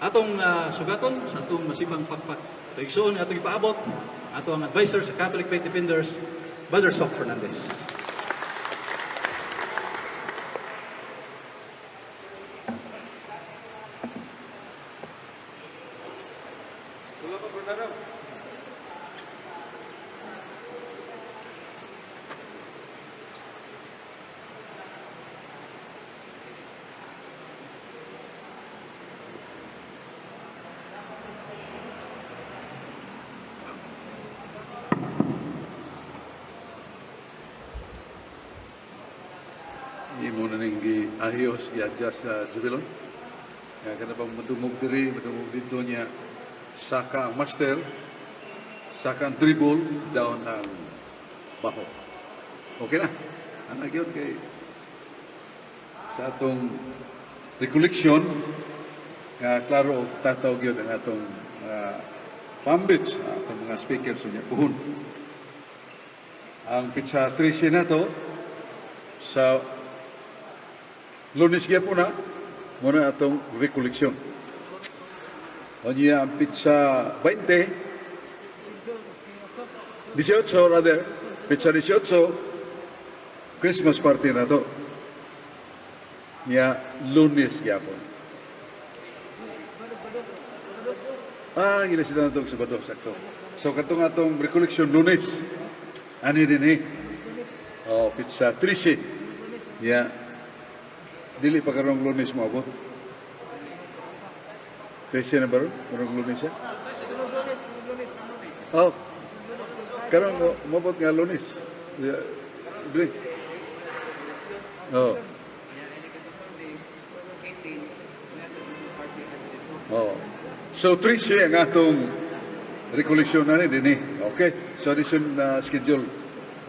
Atong sugaton sa atong masibang pakpak. Ito igsoon atong ipaabot ato ang advisor sa Catholic Faith Defenders, Brother Sok Fernandez. Imo na ning giahiyos, gi-adjust sa Jubilon. Kaya kana bang madungog diri, madungog dito niya, saka ang master, saka ang dribble, down ang baho. Okay na. Ana gyud kay sa atong recollection, nga klaro og tataw gyud ang atong pambit sa atong mga speakers unya puhon. Ang pitsa 13 na to sa Lunes gyapon na muna atong recollection. Unya ang pitsa 20, 18 rather, pitsa 18, Christmas party na to. Nya Lunes gyapon. Ah, gila sila na itong Sabado, sakto. So, katong atong recollection Lunes. Ani din eh. Oh, pitsa 13. Ya. Dili pa karong Lunes mo abot. 13 na ba ron? Karong Lunes siya? Oh. Karon mo mabot nga Lunes. Yeah. Dili. Oh. Oh. So 13 ang atong recollection na ni dinhi. Okay. So this is schedule.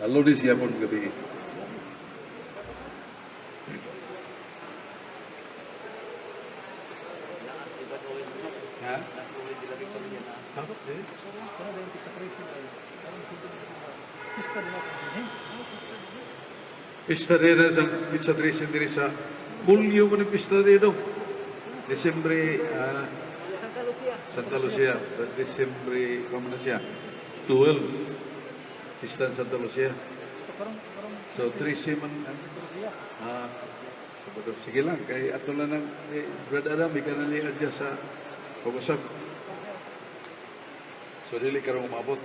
Lunes gyapon gabi. Ha? Pista rin na sa pizza 13 diri sa Hulyo man ang pista dito. Desembre Santa Lucia, Desembre kamo na siya? 12. Pista ng Santa Lucia. So 13 man Sabado. Sige lang kay ato lang ng eh, Brad Adam ikaw na ni adjust sa pag-usap. So dili karong umabot.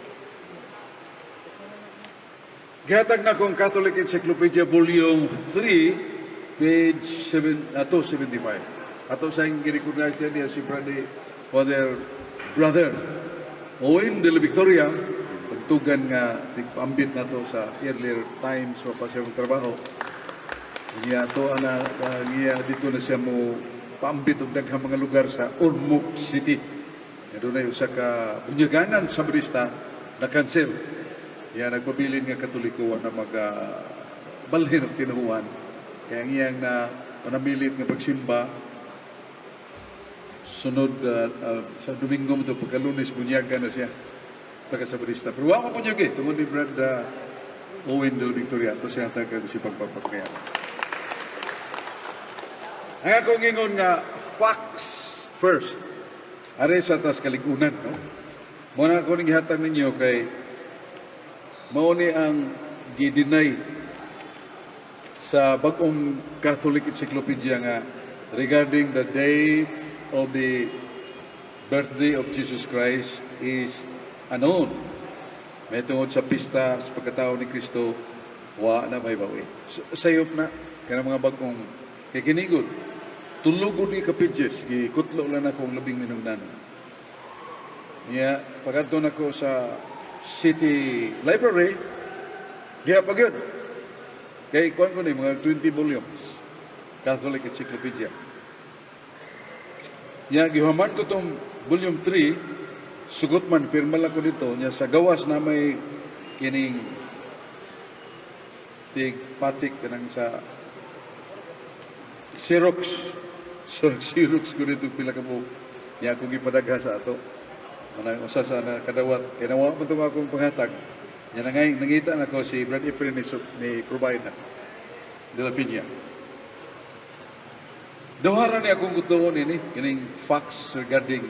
Gihatag na kong Catholic Encyclopedia Volume 3, page 7, 275. Ato sa iyong girecognize niya si Brother, Father Brother Owen de la Victoria, pagtugan nga tigpaambit na to sa earlier times wa pa siya trabaho. Niya to ana niya dito na siya mo paambit og daghang mga lugar sa Ormoc City. Nga dunay usa ka bunyaganan sa barista na cancel. Ya nagpabilin nga Katoliko wa na mag balhin og tinuhuan. Kaya ang iyang na panamilit nga pagsimba sunod sa Domingo mo to pagka Lunes bunyaga na siya pagka sa barista. Pero wa ko bunyag eh tungod ni Brad Owen del Victoria to siya hatag si pagpapakaya. Ang akong ingon nga facts first. Are sa tas kaligunan, no? Muna ako ning gihatag ninyo kay mao ni ang gi-deny sa bag-ong Catholic Encyclopedia nga regarding the date of the birthday of Jesus Christ is unknown. May tungod sa pista sa pagkatao ni Kristo, wa na may bawi. Sayop na, kanang mga bagong kay kinigod. Tulugod ni ka pages, gikutlo lang akong labing minugnanon. Niya, pagkadto nako sa City Library, diha pa gyud. Kay kuan ko ni mga 20 volumes. Catholic Encyclopedia. Nya gihuman ko tong volume 3, sugot man pirma lang ko dito nya sa gawas na may kining tig patik kanang sa Xerox. Xerox, Xerox ko dito pila ka buok. Nya akong gipadagha sa ato. Manang usa sa nakadawat. Kay nawa man tong akong panghatag. Nya nangay nangita nako si Brad Efren ni provide na. De la Piña. Duha ra ni akong gutuon ini, kining facts regarding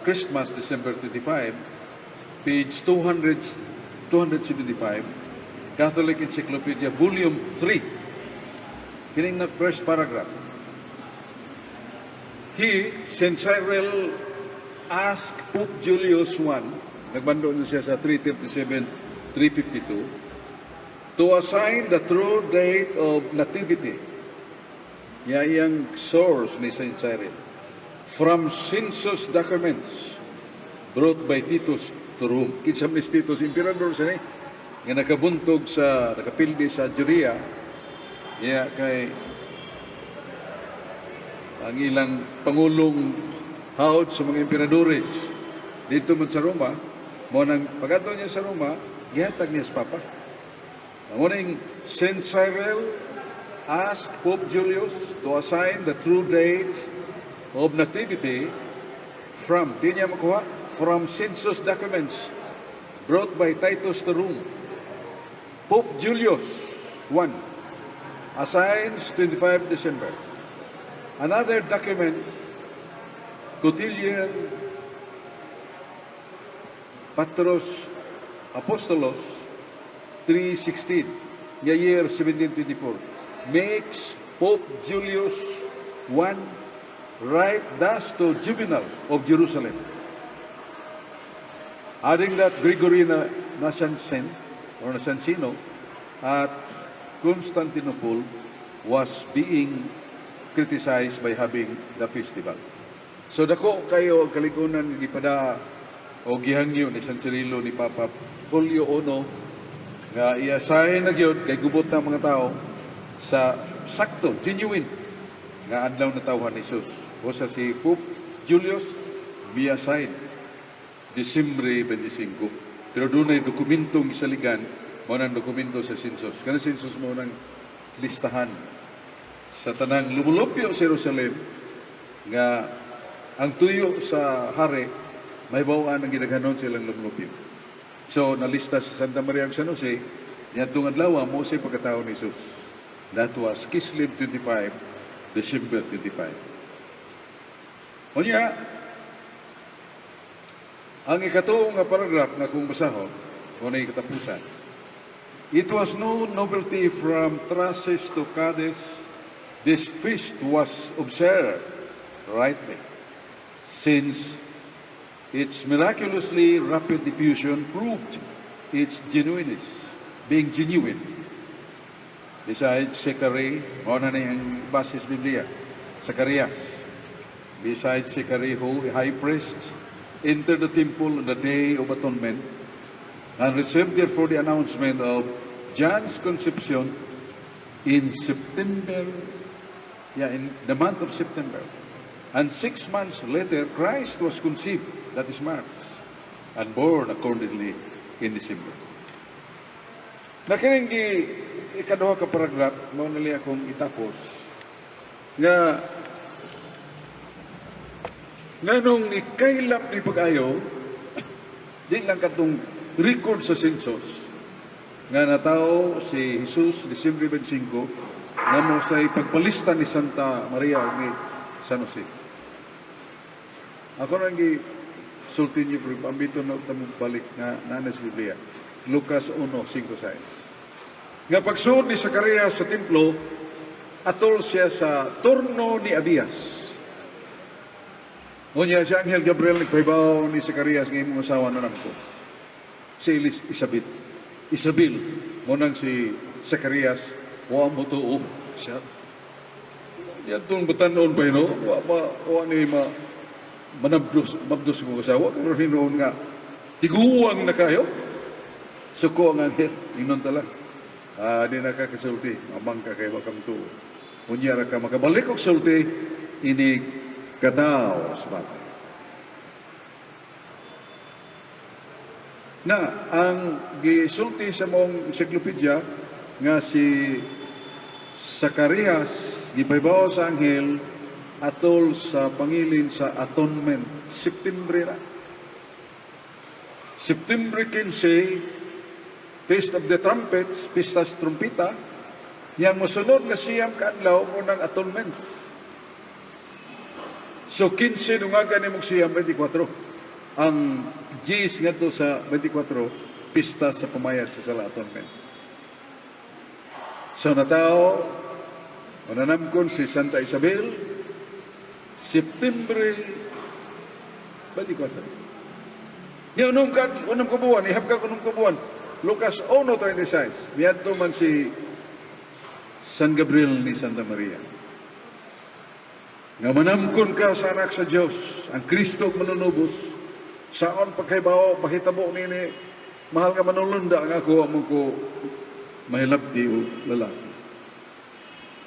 Christmas, December 25, page 200, 275, Catholic Encyclopedia, Volume 3. Kining na first paragraph. He, St. Cyril, asked Pope Julius I, nagbando na siya sa 337, 352, to assign the true date of nativity. Niya iyang source ni St. Cyril. From census documents brought by Titus to Rome. Kinsa man ni Titus, emperador sa ni, nga nakabuntog sa, nakapildi sa Judea, niya kay ang ilang pangulong haod sa mga emperadores dito man sa Roma, mo nang pag-adto niya sa Roma, gihatag niya sa Papa. Ang uning St. Cyril asked Pope Julius to assign the true date of nativity from, di niya makuha, from census documents brought by Titus to Rome. Pope Julius I assigns 25 December. Another document, Cotilian Patros Apostolos 316, the year 1724, makes Pope Julius I write thus to Juvenal of Jerusalem, adding that Gregory na Nazianzen or Nazianzeno at Constantinople was being criticized by having the festival. So dako kayo ang kaligunan gipada o gihangyo ni San Cirilo ni Papa Julio I nga i-assign na gyud kay gubot na mga tao sa sakto, genuine nga adlaw na tawhan ni Jesus. O sa si Pope Julius mi-assign Disyembre 25. Pero dunay dokumentong gisaligan mo nang dokumento sa census. Kana census mo nang listahan sa tanang lumulupyo sa Jerusalem nga ang tuyo sa hari may bawaan ang gidaghanon silang lumulupyo. So nalista sa Santa Maria ug San Jose niadtong adlaw mo sa pagkatao ni Jesus. That was Kislev 25, December 25. Unya, ang ikatuo nga paragraph nga kung basahon, kung na katapusan, "It was no novelty from Thrace to Cadiz. This feast was observed rightly, since its miraculously rapid diffusion proved its genuineness, being genuine. Besides, Zachary, mao na ni ang basis Biblia, Zacarias. Besides Zachary, who, a high priest, entered the temple on the Day of Atonement and received therefore the announcement of John's conception in September, yeah, in the month of September. And 6 months later, Christ was conceived, that is March, and born accordingly in December." Nakining gi ikaduha ka paragraph, mao nali akong itapos, nga nganong ikaylap ni pag-ayo, di lang katong record sa census, nga natao si Jesus Disyembre 25, nga mo sa pagpalista ni Santa Maria o ni San Jose. Ako nang gi sulti niyo pero ambito na ta mo balik nga naa sa Biblia. Lucas 1, 5, 6. Nga pagsuod ni Zacarias sa templo, atol siya sa turno ni Abias. Unya si Anghel Gabriel nagpahibaw ni Zacarias nga imong asawa na ko. Si Elis Isabel. Isabel, mo nang si Zacarias, wa mo tuo siya. Yatong batanon pa no, wa ma wa ni ma manabdos mabdos mo asawa pero hinuon nga tiguang na kayo. Suko ang anghel, inon tala. Ah, di na ka kasulti, amang ka kay wakam tuo. Unya ra ka makabalik og sulti inig kataw sa bata. Na ang gisulti sa mong encyclopedia nga si Zacarias gipahibaw sa anghel atol sa pangilin sa atonement September na. September 15, Feast of the Trumpets, Pistas Trumpita, Yang mosunod nga 9 ka adlaw mao nang atonement. So 15 nungaga ni mong 9, 24. Ang Gs ngadto sa 24, pista sa pamayag sa sala, atonement. So natao, mananamkon si Santa Isabel, September 24. Niya 6 ka buwan, ihap ka 6 ka buwan. Lucas 1:36, miadto man si San Gabriel ni Santa Maria. Nga manamkon ka sa anak sa Dios, ang Kristo ang manunubos, saon pagkaibaw, mahitabo nini, mahal nga manulunda ang ako mo ko mahilabti o lalaki.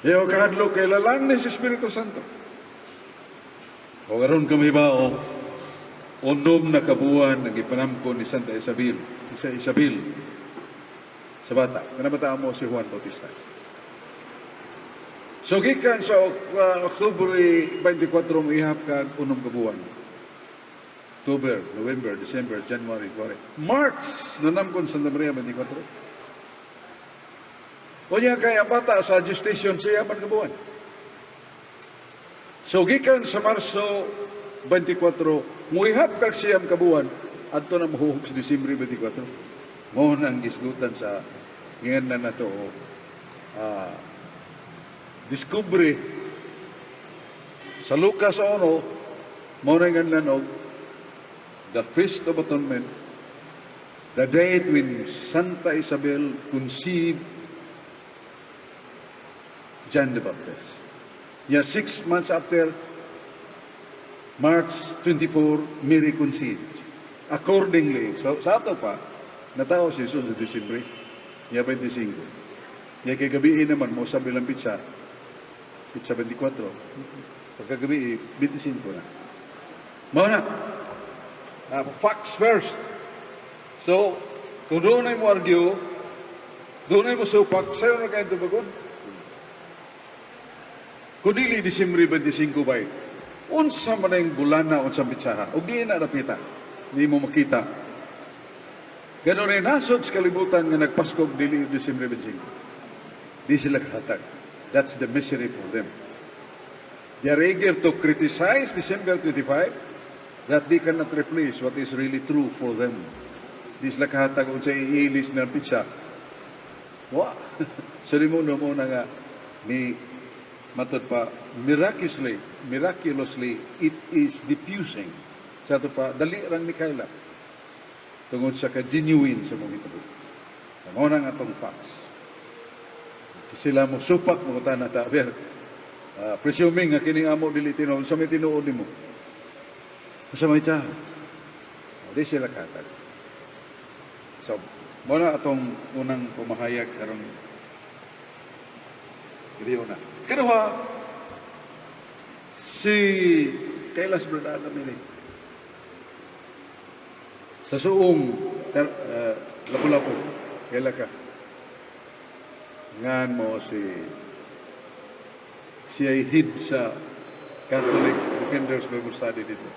Iyo kahadlok kay lalang ni si Espiritu Santo. O karon kami ba o 6 na kabuwan ang ipanamko ni Santa Isabel, sa Isabel sa bata. Kanabata mo si Juan Bautista. So gikan sa October 24 mo ihap ka 6 ka buwan. October, November, December, January, February. March, nanamkon Santa Maria 24. Unya kay ang bata sa gestation 9 ka buwan. So gikan sa Marso 24, muihap kag 9 ka buwan, adto na mahuhog sa Disyembre 24. Mao na ang gisgutan sa ngingan na nato discovery sa Lucas 1, mao na nga og the Feast of Atonement, the date when Santa Isabel conceived John the Baptist. Yeah, 6 months after, March 24, Mary conceived. Accordingly, so, sa ato pa, natao si Jesus sa Disyembre, niya 25. Niya kay gabi naman mo sa bilang pitsa, pitsa 24. Pagkagabi, 25 na. Mao na. Facts first. So, kung doon ay mo argue, doon ay mo supak, sayo na kayo tubagod. Kung dili Disyembre 25 bay, unsa man ang bulana, unsa pitsaha, ug di na napita, di mo makita. Ganon ay nasod sa kalibutan nga nagpaskog dili Disyembre 25. Di sila kahatag. That's the misery for them. They are eager to criticize December 25 that they cannot replace what is really true for them. Di sila kahatag unsa iilis na pitsa. Wa. So di mo mo na nga ni matod pa miraculously it is diffusing. Sa ato pa dali rang ni kaila tungod sa ka-genuine sa mga hitabo. Mao na nga atong facts. Sila mo supak mo na ta ber. Presuming nga kining amo dili tinuod sa may tinuod nimo. Sa may tao. Di sila katag. So, mao na atong unang pamahayag karon dili na. Kaduha, si Kailas Brad Adam ini sa suong Lapu-Lapu, kaila ka? Ngan mo si siya head sa Catholic Defenders Bible Study dito.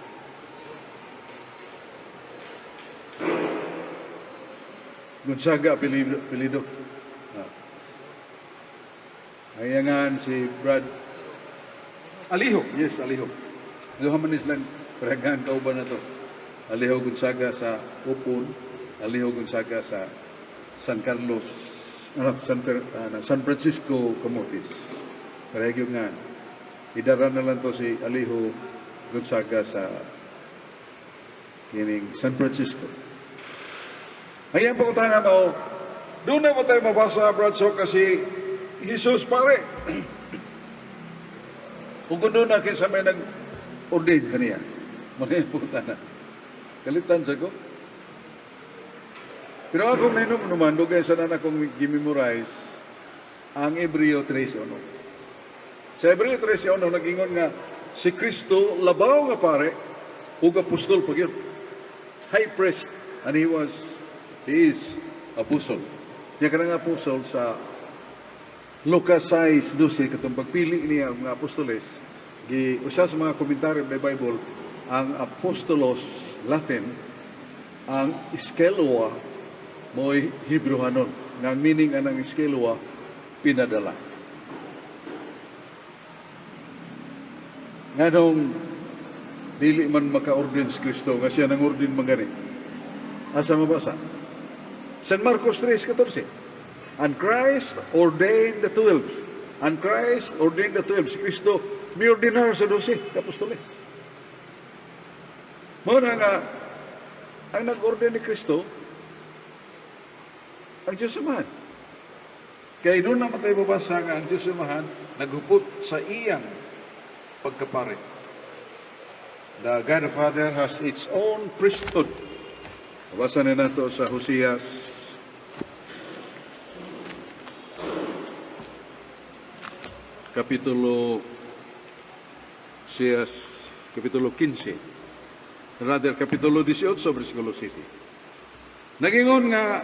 Gonzaga apelido. Apelido. Ah. Ayangan si Brad Aliho. Yes, Aliho. Duha man islang paragan kauban na to. Aliho Gonzaga sa Upon, Aliho Gonzaga sa San Carlos, ano, San Francisco, Camotes. Pareho nga. Idara na lang to si Aliho Gonzaga sa kining San Francisco. Ayan pangutana mo, doon na mo tayo mabasa, Brad So, kasi Jesus pare. Kung doon na kinsa may nag-ordain kaniya. Mga pangutana. Kalitan sa ko. Pero ako nainom naman, dugay sa na akong gimemorize ang Hebreo 3.1. Sa Hebreo 3.1, nag-ingon nga, si Kristo, labaw nga pare, ug apostol pag yun. High priest, and he is apostle. Niya kanang apostle sa Lucas 6:12, katong pagpili niya ang mga apostoles, gi usa sa mga komentaryo ng Bible, ang apostolos Latin, ang iskeloa mo'y Hebrehanon. Nga ang meaning anang iskeloa, pinadala. Nganong dili man maka-ordain si Kristo nga siya nang ordain man gani? Asa mabasa? San Marcos 3:14. And Christ ordained the 12. And Christ ordained the 12. Si Kristo mi-ordinar sa 12 apostoles. Mao na nga ang nag-ordain ni Kristo ang Diyos Amahan. Kaya doon naman tayo babasa nga ang Diyos Amahan naghupot sa iyang pagkapare. The God the Father has its own priesthood. Basa na nato sa Hoseas Kapitulo Hoseas Kapitulo 15, rather Kapitulo 18, versikulo 7. Nagingon nga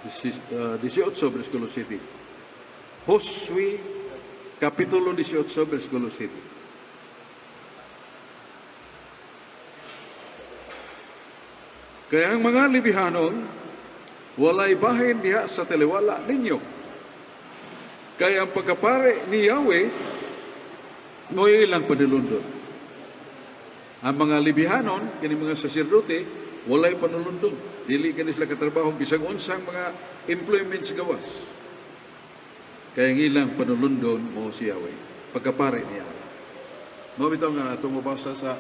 18, versikulo 7. Josue Kapitulo 18, versikulo 7. Kaya ang mga Lebihanon, walay bahin diha sa taliwala ninyo. Kaya ang pagkapare ni Yahweh, mo'y ilang panulundon. Ang mga Lebihanon, kini mga saserdote, walay panulundon. Dili kani sila katrabaho bisag unsang mga employment sa gawas. Kaya ang ilang panulundon mo si Yahweh. Pagkapare ni Yahweh. Mao bitaw nga atong mabasa sa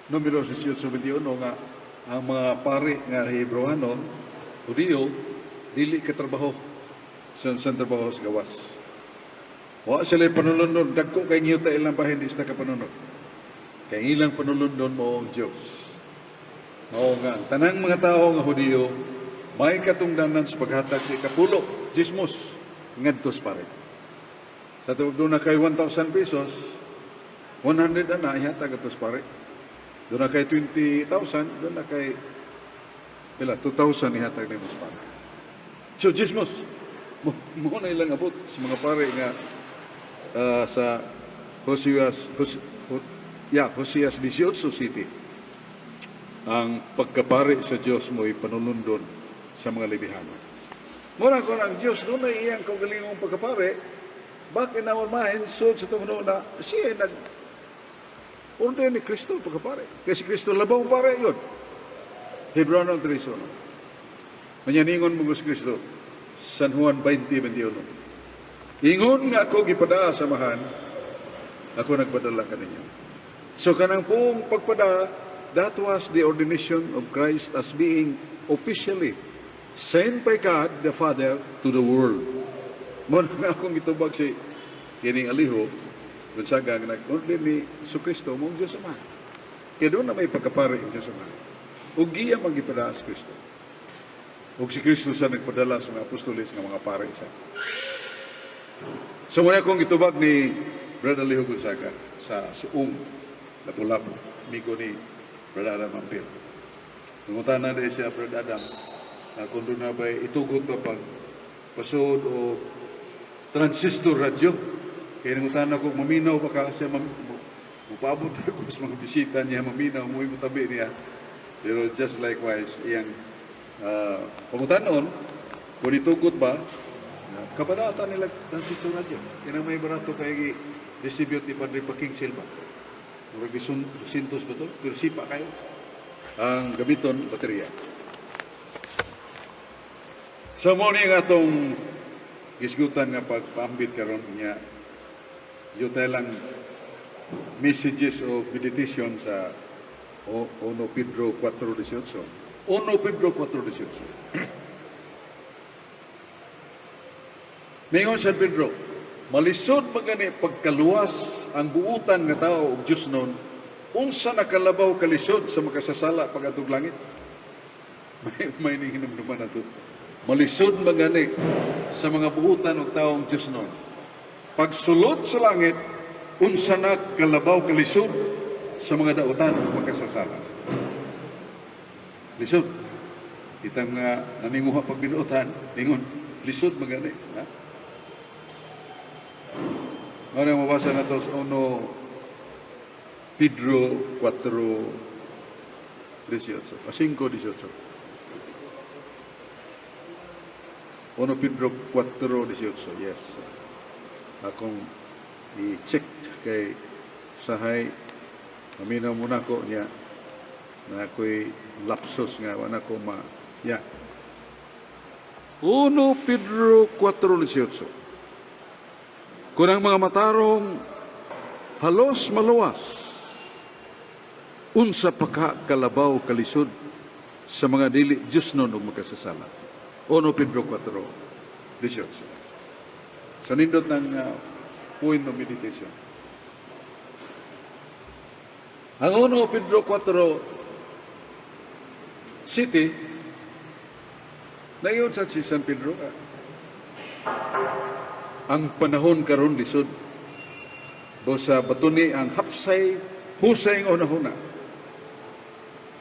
Numero 18:21 nga ang mga pare nga Hebreohanon, Hudiyo, dili katrabaho sa trabaho sa gawas. Wa sila panulundon, dagko kay ngiyuta ilang bahin, di sila kapanunod. Kay ilang panulundon mo ang Diyos. Mao nga ang tanang mga tao nga Hudiyo may katungdanan sa paghatag sa ikapulo, dismos, ngadto sa pare. Sa tuig doon na kay 1,000 pesos, 100 na ihatag ato sa pare. Doon na kay 20,000, doon na kay pila, 2,000 ihatag nimo sa pare. So, dismos, mo na ilang abot sa mga pare nga sa Hoseas, yeah, Hoseas 18 City. Ang pagkapare sa Diyos mo'y panulundon sa mga Lebihano. Mura ko ang Diyos, doon na iyang kaugalingong pagkapare, back in our minds, so sa itong na, siya nag order ni Kristo pagkapare. Kasi si Kristo labaw pare yun. Hebreo 3:1. Manyaningon mo si Kristo, San Juan 20:21. Ingon nga ako gipadaa sa Amahan, ako nagpadala kaninyo. So kanang buong pagpada, that was the ordination of Christ as being officially sent by God the Father to the world. Mo na akong gitubag si kining Alejo, Gonzaga, nga nag-order ni Kristo mo ang Diyos Ama. Kaya doon na may pagkapare ang Diyos Ama. Ug giya magipadaa si Kristo. Ug si Kristo sa nagpadala sa mga apostoles nga mga pare sa. So muna akong gitubag ni Brother Alejo Gonzaga sa Suong, Lapu-Lapu, amigo ni Brother Adam Ampil. Nangutana na siya, Brother Adam, na kung doon na ba itugot pa pag pasod o transistor radyo. Kaya nangutana ko, maminaw ba ka siya, mupaabot ako sa mga bisita niya, maminaw, mo tabi niya. Pero just likewise, iyang pangutanon, kung itugot ba, kapadata nila transistor radyo. Yan ang may barato kay distribute ni Padre Paking Silva. Murag 200 ba to? Pero sipa kayo. Ang gamiton, baterya. So mo ni nga atong gisgutan nga pagpaambit karon niya. Yun lang messages of meditation sa 1 Pedro 4:18. 1 Pedro 4:18. Mingon San Pedro, malisod magani pagkaluwas ang buutan nga tao og Dios nun, unsa nakalabaw kalisod sa makasasala pag-adtog langit? May hinumduman na to. Malisod magani sa mga buutan og taong Dios nun. Pagsulod sa langit, unsa na kalabaw kalisod sa mga dautan ug makasasala. Lisod. Kitang nga naninguha pag binuotan, ningon, lisod magani. Ha? Mao na mabasa na to sa 1 Pedro 4:18. O 5:18. 1 Pedro 4:18, yes. Akong i-check kay sahay paminaw muna ko niya na ako'y lapsus nga wala ko ma ya. 1 Pedro 4:18. Kung ang mga matarong halos maluwas, unsa pa ka kalabaw kalisod sa mga dili Diyosnon ug makasasala? 1 Pedro 4:18. Sa nindot ng point of meditation. Ang 1 Pedro 4 City, nayon sa si San Pedro, ang panahon karon lisod. Bosa batuni ang hapsay, husay nga hunahuna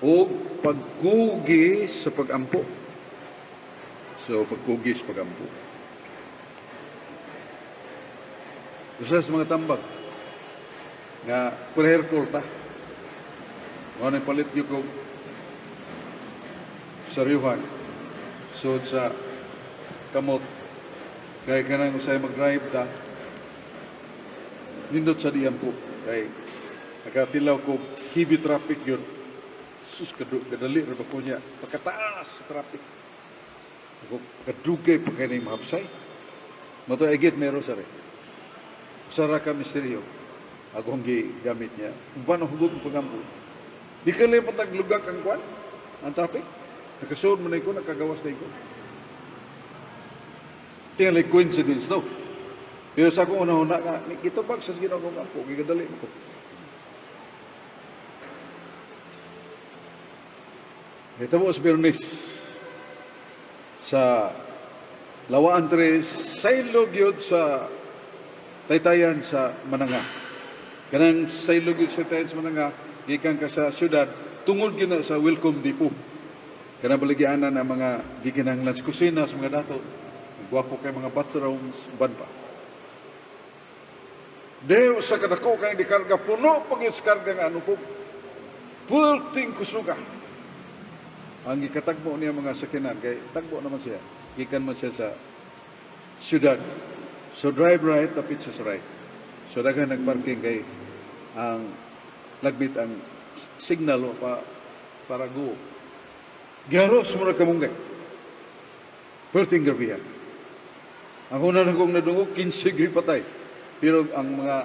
o pagkugi sa pagampo. So, pagkugi sa pagampo. Usa sa mga tambag nga prayerful ta. Mao na palit gyud ko saryuhan sud sa kamot kay kanang usay mag-drive ta, nindot sa diyang po kay nakatilaw ko heavy traffic yun. Sus, kadali ra ba ko niya pagkataas sa traffic ako, kadugay pa kay ning mahapsay mo to. Igit may rosary, usa ra ka misteryo akong gigamit niya kung paano hugot ang pagampo. Di ka lang pataglugak ang kwan, ang traffic. Nakasuod mo na ko, nakagawas na ko. Tingali coincidence, no? Pero sa akong una-una nga, kitubag sa Ginoo kong ampo, gigadali mo ko. Nitabo sa Biyernes sa Lawaan 3, saylo gyud sa taytayan sa Mananga. Kanang saylo gyud sa taytayan sa Mananga, gikan ka sa syudad, tungod gyud na sa Welcome Depot. Kanang baligyanan ang mga gikinahanglan sa kusina sa mga dato. Gwapo kay mga bathrooms, uban pa. Deo sa kadako kay di karga, puno pag sa karga nga ano po. Pulting kusuga. Ang gikatagbo niya mga sakyanan kay tagbo naman siya. Gikan man siya sa syudad. So drive right, tapit siya sa right. So daghan nagparking kay ang lagbit ang signal o pa para go. Giharos mo na kamunggay. Perting grabihan. Ang una na kong nadungog, 15 gyud patay. Pero ang mga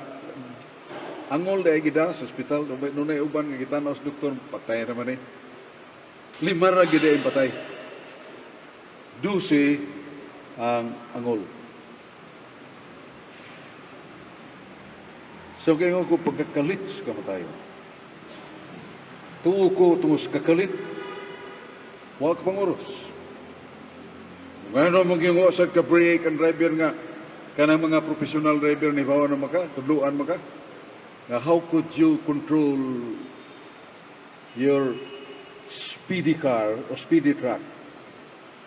angol dahil gida sa ospital, nunay uban nga gitanaw sa doktor, patay naman eh. Lima ra gyud ang patay. 12 ang angol. So kaya ko pagkakalit sa kamatayon. Tuo ko tungod sa kakalit, wa ka panguros. Ngano magyungo sa ka-break ang driver nga kanang mga professional driver ni bawa na maka, tudluan maka nga how could you control your speedy car or speedy truck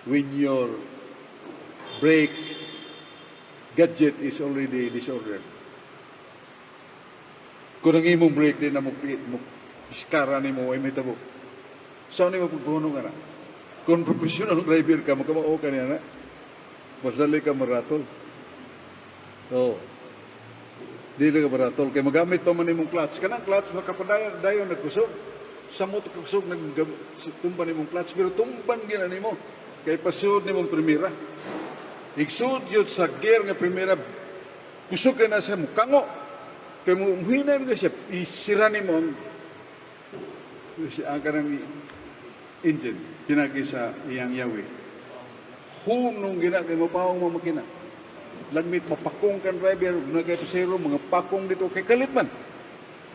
when your brake gadget is already disordered? Kung ang imong brake di na mo iskara nimo, ay may tabo. Saan nimo pagpuno nga na? Kung professional driver ka, makamao ka niya na. Mas dali ka maratol. Oo. Dili ka maratol. Kay magamit pa man imong clutch. Kanang clutch, makapadayon, dayon nagkusog. Sa mo kusog, nagtumban imong clutch. Pero tumban gina nimo. Kay pasud nimong primera. Igsud yun sa gear nga primera, kusog kay na siya, mukango. Kay mo muhinay mo siya, isira nimo ang kanang engine, pinagi sa iyang yawi. Hunong gina kay mapawong mo makina. Lagmit mapakong kan driver, na kay pasero, mga pakong dito kay kalit man.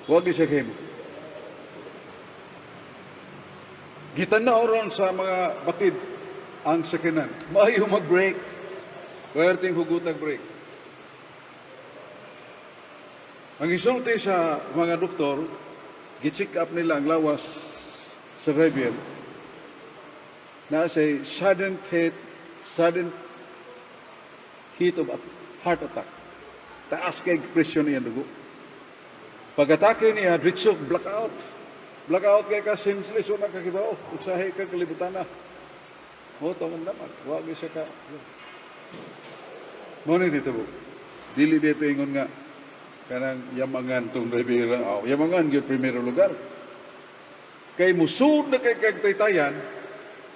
Wag di siya kay mo. Gitanaw ron sa mga batid ang sakyanan. Maayo mag-brake. Pwerteng hugutag brake. Ang isulti sa mga doktor, gi-check up nila ang lawas sa driver na say sudden hit of heart attack. Taas kay presyon niya dugo. Pag-atake niya, diretso blackout. Blackout kay ka senseless, wala ka kibaw. Usahay ka kalibutan na. O, tawag naman. Wa gyud siya ka. Mo ni dito po. Dili dito ingon nga kanang yamangan tong driver. Oh, yamangan gyud primero lugar. Kay musud na kay kag taytayan,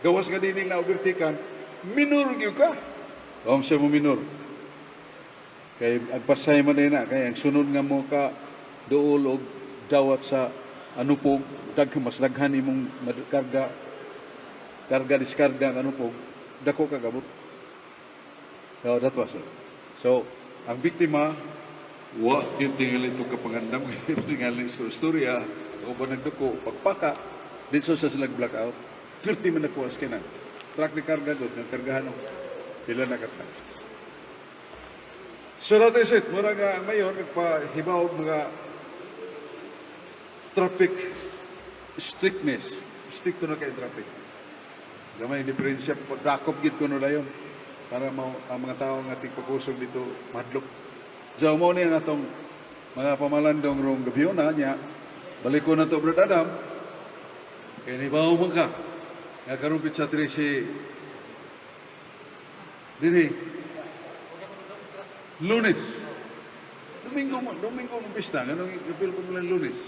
gawas nga dining na overtaken, minor gyud ka. Om siya mo minor. Kay agpasay man din na kay ang sunod nga mo ka duol og dawat sa anupog, daghan, mas daghan imong karga, karga diskarga ang anupog, dako ka gabot. So that was it. So ang biktima wa gyud tingali ito kapangandam, tingali sa istorya ako ba nagduko pagpaka dito sa sila blackout. Pirti man nakuha sa kinang truck ni karga doon ng kargahan og pila na ka. So that is it. Mura nga ang mayor nagpahibaw og mga traffic strictness. Stricto na kay traffic. Gamay diferensya, dakop gid kuno dayon para mo ang mga tao nga tigpakusog dito madlok. So mo ni ang atong mga pamalandong rong gabi na niya. Balik ko na to, Brad Adam. Kay nibaw man ka. Nga karon sa 13 dinhi. Lunes. Domingo mo, Domingo mo pista, nganong ipil ko mo lang Lunes?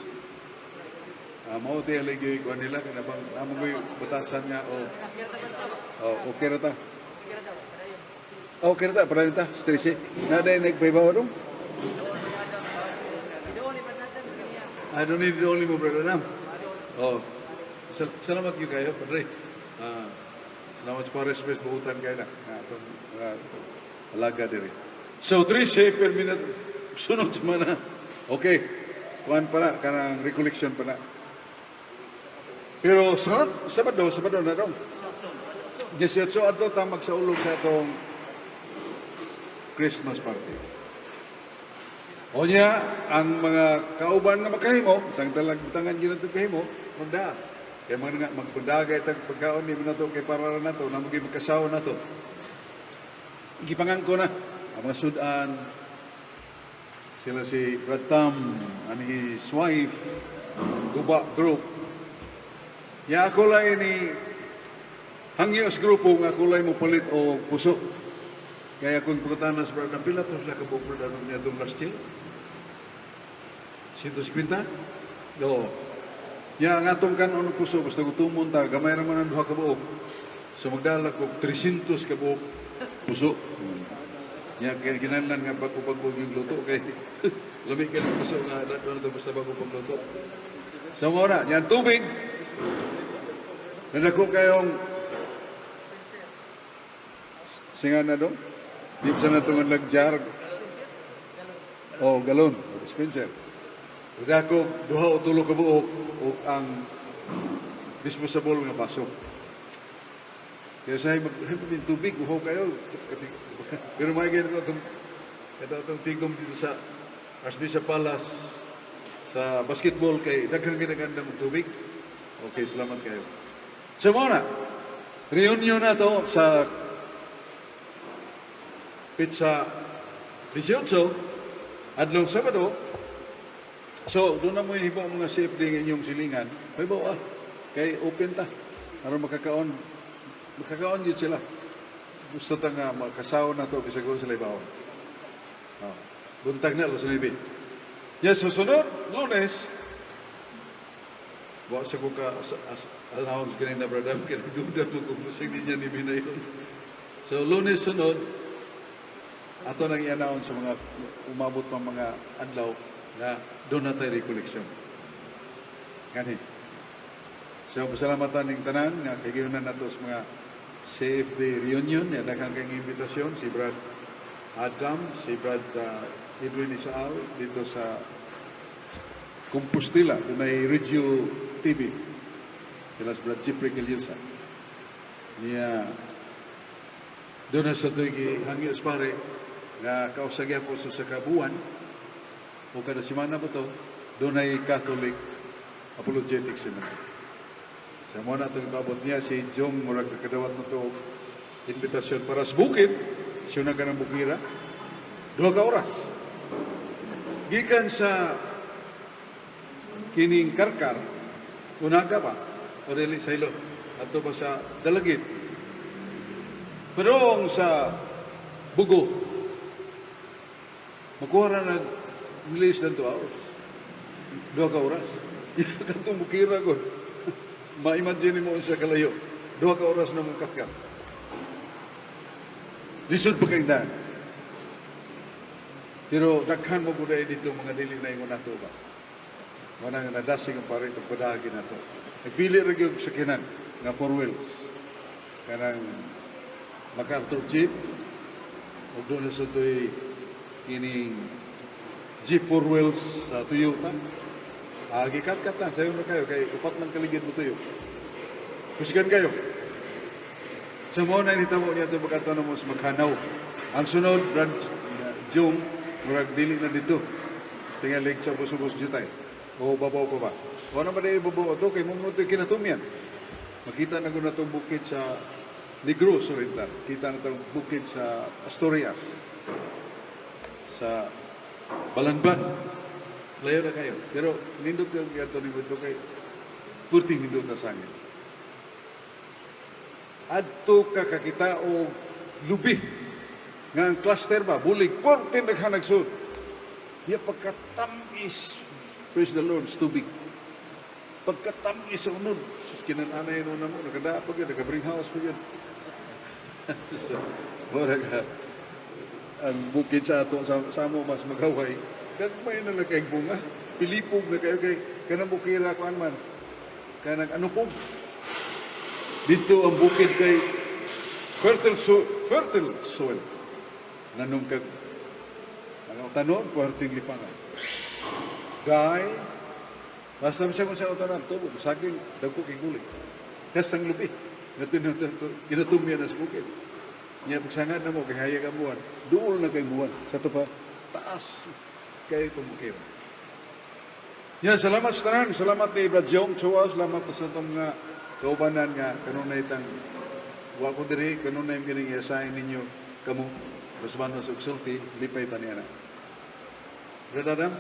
Ah, mao ti aligi ko nila kana bang amo ko'y batasan nga o oh, okay ra ta. Okay ra ta, para ta, stress eh. Na day nagpaibaw dong. I don't need the only mo, Brother Nam. Oh. Salamat gyud kayo, Padre. Ah, salamat sa respect buutan kayo na nga atong mga alaga diri. So 13 per minute sunod semana. Okay. Kuan pa na kanang recollection pa na. Pero sunod Sabado, Sabado na dong. 18 adto ta magsaulog sa atong Christmas party. O niya, ang mga kauban nga makahimo, tang talag butangan gyud nato kahimo, magda. Kay mga nga magpundagay tag pagkaon ni nato kay para ra nato, na maging magkasawa nato. Gipangangko na ang mga sudan, sila si Brad Tam and his wife, Guba Group. Ya ako lang ni hangyo sa grupo nga ako lang mo palit o puso. Kaya kung pagkatanas Brad, ang pila to sila kabuok, Brad, ano niya itong last year? 150? Oo. Ya, ang atong kanon og puso, basta gutumon ta, gamay ra man ang duha ka buok. So magdala ko 300 ka buok puso. Ya, kaya kinahanglan nga bago-bago yung luto kay lami kay ng puso nga doon na basta bago pagluto. So mao na, yan tubig. Nadako kayong singa na dong. Di pa sa natong nagjar. Oh, galon, dispenser. Dako duha o tulo ka buok ug ang disposable nga baso. Kaya sa mag din tubig, uhaw kayo. Pero may ganito itong ito itong tigom dito sa Archbishop Palace sa basketball kay daghang ginaganda mong tubig. Okay, salamat kayo. So mao na, reunion na to sa petsa 18, adlong Sabado. So, doon na mo hibo ang mga CFD nga inyong silingan. May bawa. Kay open ta. Aron makakaon. Makakaon yun sila. Gusto ta nga makasaw na to bisag sila ibawon. Oh. Buntag na, alas 9. Yes, susunod, Lunes. Wa sa ko ka announce ganina, brother, kaya nagduda mo kung busag niya ni Binayon. So, Lunes sunod, ato nang i-announce sa mga umabot pa mga adlaw na doon na tayo recollection. Gani. So, pasalamatan ning tanan nga kay na nato sa mga CFD reunion. Ya, daghang kayong imbitasyon si Brad Adam, si Brad Edwin Isaal dito sa Compostela, doon ay Radio TV. Sila si Brad Jeffrey Gilyosa. Niya doon na sa ito'y hangyo pare nga kausagyan po sa kabuan o kada semana po to doon ay Catholic Apologetic Seminar. Sa mo na itong ibabot niya si Jong murag nakadawat na to invitasyon para sa bukid siya na ka ng bukira 2 ka oras gikan sa kining Karkar unaga pa o dili sa ilo ato ba sa Dalagit pero sa Bugo. Makuha ra nag less than 2 hours. 2 ka oras. Katong bukira ko. Ma-imagine mo sa kalayo. 2 ka oras na mong katkat. Lisod pa kay daan. Pero daghan mo pud dito mga dili na ingon nato ba. Wala nga nadasig ang pare itong padagi nato. Nagpili ra gyud sakyanan nga four wheels. Kanang MacArthur Jeep ug doon na sa to'y kining Jeep four wheels sa Toyota. Ah, gikat-kat lang, sayo na kayo, kay upat man kaligid mo tuyo. Kusgan kayo. Sa mo na nitamo niya ito pagkato na mo sa Maghanaw. Ang sunod, Brad Jung, murag dili na dito. Tingalig sa ubos-ubos jutay. O babaw pa ba? O naman dahil babaw ito, kay mong ito kinatumyan. Makita na ko na itong bukid sa Negros Oriental. Kita na itong bukid sa Asturias. Sa Balanban. Layo na kayo. Pero nindot yung gato ni ito kay purting nindot na sangit. Adto ka kakita og lubi nga ang cluster ba bulig porte daghan nagsud. Ya pagkatamis, praise the Lord, tubig. Pagkatamis sa unod, sus, kinananay no na mo, nakada pa gyud, naka-bring house pa gyud. Mura ka, ang bukid sa ato sa amo mas magaway, gagmay na lang kay bunga, pilipog na kayo kay kanang bukira kuan man, kanang anupog. Dito ang bukid kay fertile, so, fertile soil. Nanong kag ang tanon, puwerteng lipangan. Gay, basta siya kung sa utanan, tubo, saging, dagko kay gulay. Kasang lubi, ginatumya na sa bukid. Niya pagsangad na mo, kay hayag ang buwan, duol na kay buwan. Sa to pa, taas kay itong bukid. Yan, salamat sa tanan. Salamat ni Brad Jong Chua. Salamat sa itong nga kaubanan nga kanunay tang wa ko diri kanunay gining i-assign ninyo kamo Rosmanos ug sulti lipay ta niya na. Brad Adam,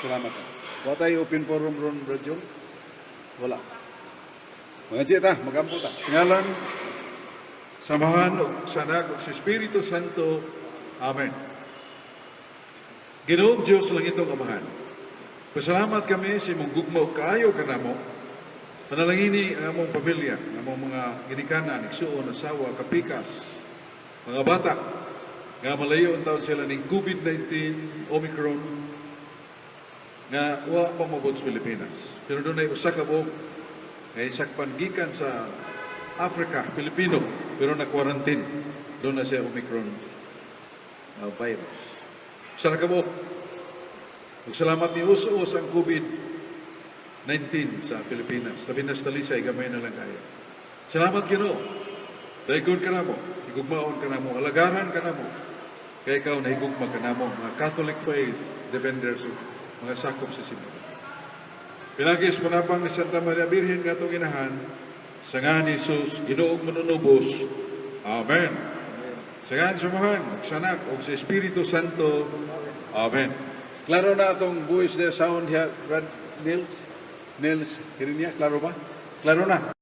salamat. Wa tayo open forum ron, Brad Jong? Wala. Mga ta, magampo ta. Sa ngalan sa Amahan ug sa Anak ug sa Espiritu Santo. Amen. Ginoong Diyos langitong Amahan, pasalamat kami sa imong gugma ug kaayo kanamo. Panalangini ang among pamilya, ang among mga ginikanan, igsuon, asawa, kapikas, mga bata, nga malayo ang taon sila ning COVID-19, Omicron, nga wa pa mabot sa Pilipinas. Pero doon ay usa ka buok nga isakpan gikan sa Africa, Pilipino, pero na quarantine. Doon na siya Omicron virus. Usa na ka buok. Ug salamat ni us-us ang COVID-19 sa Pilipinas. Labi na sa Talisay, gamay na lang kayo. Salamat, Ginoo. Daygon ka namo, higugmaon ka namo, alagaran ka namo. Kay ikaw nahigugma ka namo, mga Catholic faith defenders, ug mga sakop sa simbahan. Pinaagi sa panabang ni Santa Maria Birhen nga atong inahan, sa ngalan ni Jesus, Ginoong manunubos. Amen. Sa ngalan sa Amahan, ug sa Anak, ug sa Espiritu Santo. Amen. Klaro na atong voice there, sound here, Brad Nils? Nils, Kirinya, klaro ba? Klaro na.